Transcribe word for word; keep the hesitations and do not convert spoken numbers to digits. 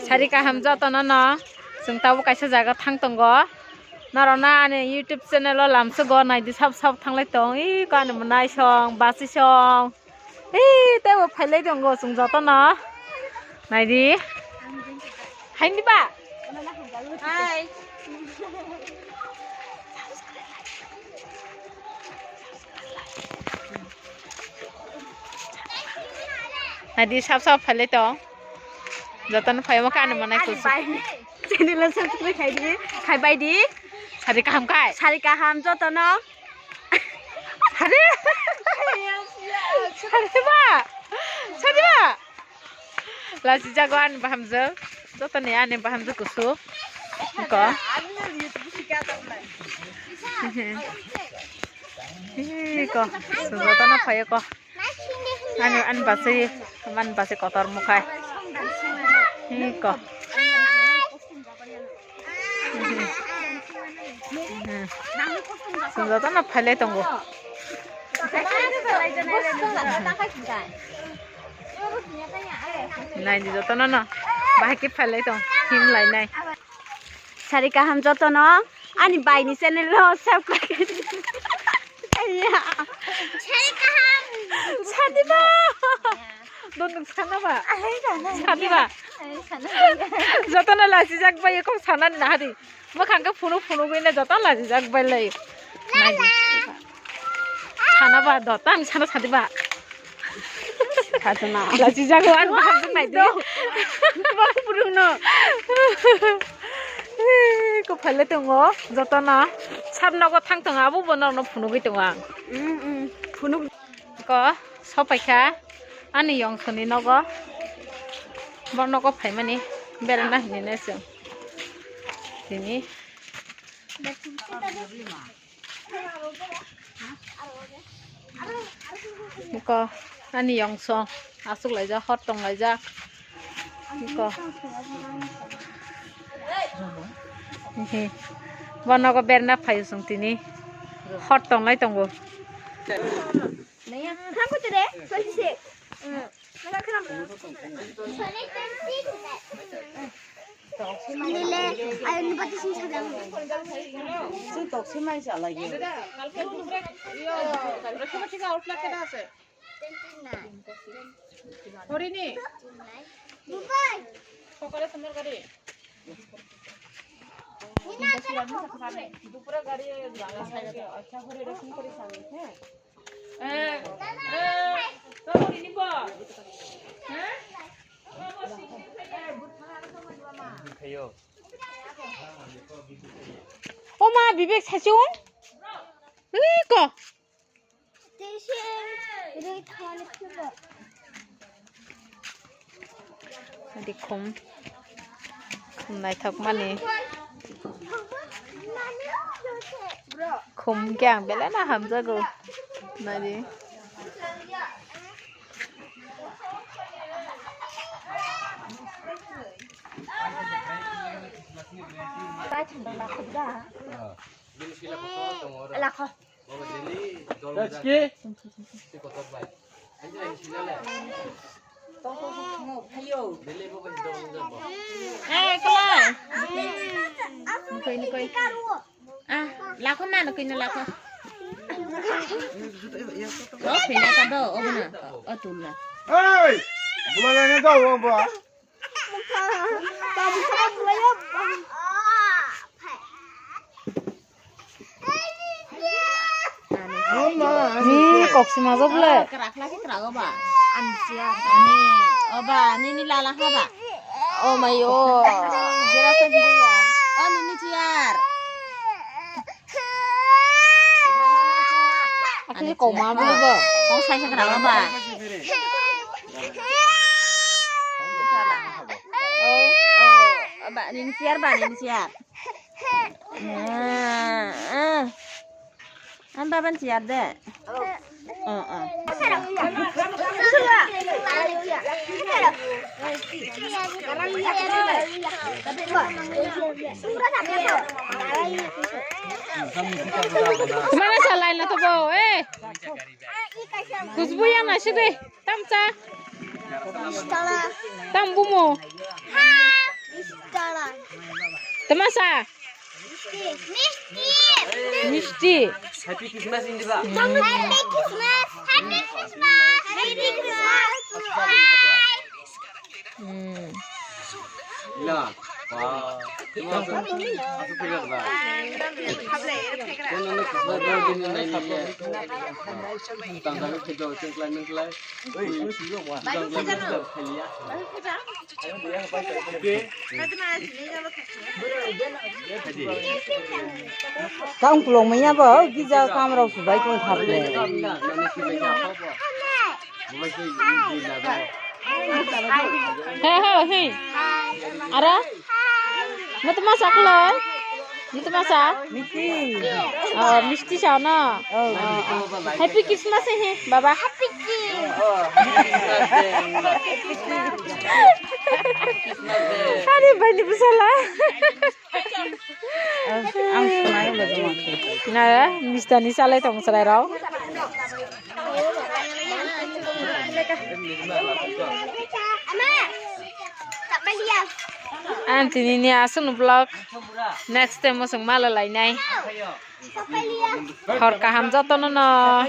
Sari kaham jotono no. Chwng tabuk kaisa jaga thang tongo. Norok no ani YouTube channel o lamsugo naidi sab sab thanglai tong. Iko ani mwnai song, basi song. Ih, teibo phailai tongo chwng jotono. Naidi. Haini ba? Hai. Naidi sab sab phailai tong. Jotono phai omo kani manai kusu. Channel o subscribe khai di, khai bai di. Sari kaham khai. Sari kaham jotono. Sari. Sari ba. Sari ba. Lachi jago ani bahamjwk. Jotoni ani bahamjwk kusu. Ko. Ko. Jotono phai ko. Ani, ani bachai, ani bachai kotor mukhai. Iko. Chwng jotono phailai tongo. Naidi jotono no. Bahai khe phailai tong. Him lainai. Sari kaham jotono. Ani baini channel no subscribe. Sari kaham. Sadi ba. Don nung sana ba. Sadi ba. Jotono lachi jak bai kok sana ni nahadi. Mwkhang khe phunuk phunuk bai na jotono lachi jak bai lai. Sana ba do tang sana sadi ba. Lachi jago ani baham jwk nai di. Bak burung no. Ko phailai tongo jotono. Sab nogo thang tongo abo bo norokno phunugwi tongo ang. Phunuk. Ko sopaikha ani yongsoni nogo. Bo nogo phaimani berana hinwi nai chwng. Tini. Iko ani yongso aswk laijak, hor tong laijak. Iko. Ehe. Bo nogo berna phaio chwng tini. Hor tong lai tongo. Lele, ayo ni bati sing sabi ang. Sing tok sing mai sa lagi. Horini. Bubai. Sokale sundor gari. Dupura gari. Acha, hori rosmi kori sami, he. O ma, Bibek sachung. Nini ko. Adi khum. Khum naithok mani. Khum khe ang belai no hamjago. Nari. Lakho. Eh, kela. Nukoi, nukoi. Ah, lakho na, nukoi na lakho. Oh, phina ka do, oh, bana. Oh, tulna. Hey! Bulai na do, oh, ba. Ni koksima job le. Krak lagi krak oba. Ani siya. Ani oba, nini lala haba. Oh my oh. Jera sa biya. Oh, nini siya. Ani koma bo bo. Kong sai krak oba. Oh, oh, ba, nini siya ba, nini siya. Ah, ah. An baban siya de. Oh, oh. Mana salai na to bo, eh. Khushbu yang nasi de. Tamcha. Tam bumo. Masa? Misti. Happy Christmas, Indiba. Happy Christmas. Happy Christmas. Happy Christmas. Bye. Hmm. Ila. Wow. Aku pegang, Bang. Kono no Christmas jauh din nai ni ya. Tanggal ke jauh cengklai mengklai. Ui, jauh jauh khaliya. Tang kulong manya bo, gija kamrok subai tong thap le. He, he, he. Ara? Mata masa klo? Mata masa? Misti. Oh, misti sa na? Oh, oh. Happy Christmas he, baba. Happy Christmas. Hari bani besala. Ang, ang smile ba jama. Na, mistani salai tong salai rao. Ang tini ni aswk no vlog. Next time mo song mala lainai. Hor kaham joto no no.